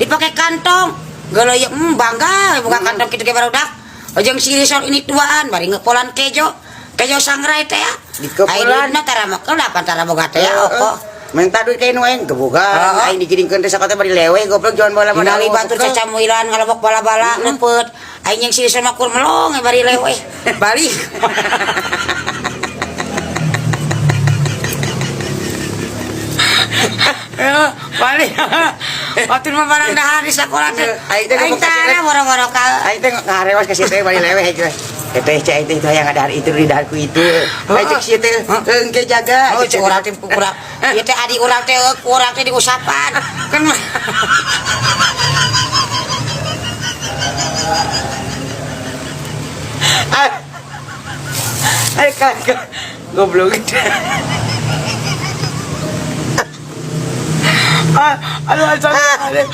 Dipake kantong. Geuleuh bangga buka kantong kitu ge barudak. Ojeng si Risol ini tuaan bari ngepolan kejo. Kejo sangrai teh ya. Dikepolan. Ai duitna tara mokel apa tara boga teh ya oko. Minta duit ka nu aing gebogan. Aing digiringkeun teh sakota bari lewe goblok juan bola mah. Ningali batur cacamuilan ngalebok bala-bala lepet. Aing jeung si Risol mah kur melong bari lewe. Balik. Ya, balik. Batur mah barang dahar di sekolah teh. Aing teh Aing tara boro-boro ka. Aing teh ngarewas ka si teh bari lewe teh. Teh cek aing teh itu hayang ngadahar itu di daharku itu. Aing cek si teh engke jaga. Oh, cek urang teh urang. Ieu teh adi urang teh urang teh diusapan. Kan Ayo kagak goblok. Aduh, aduh, aduh.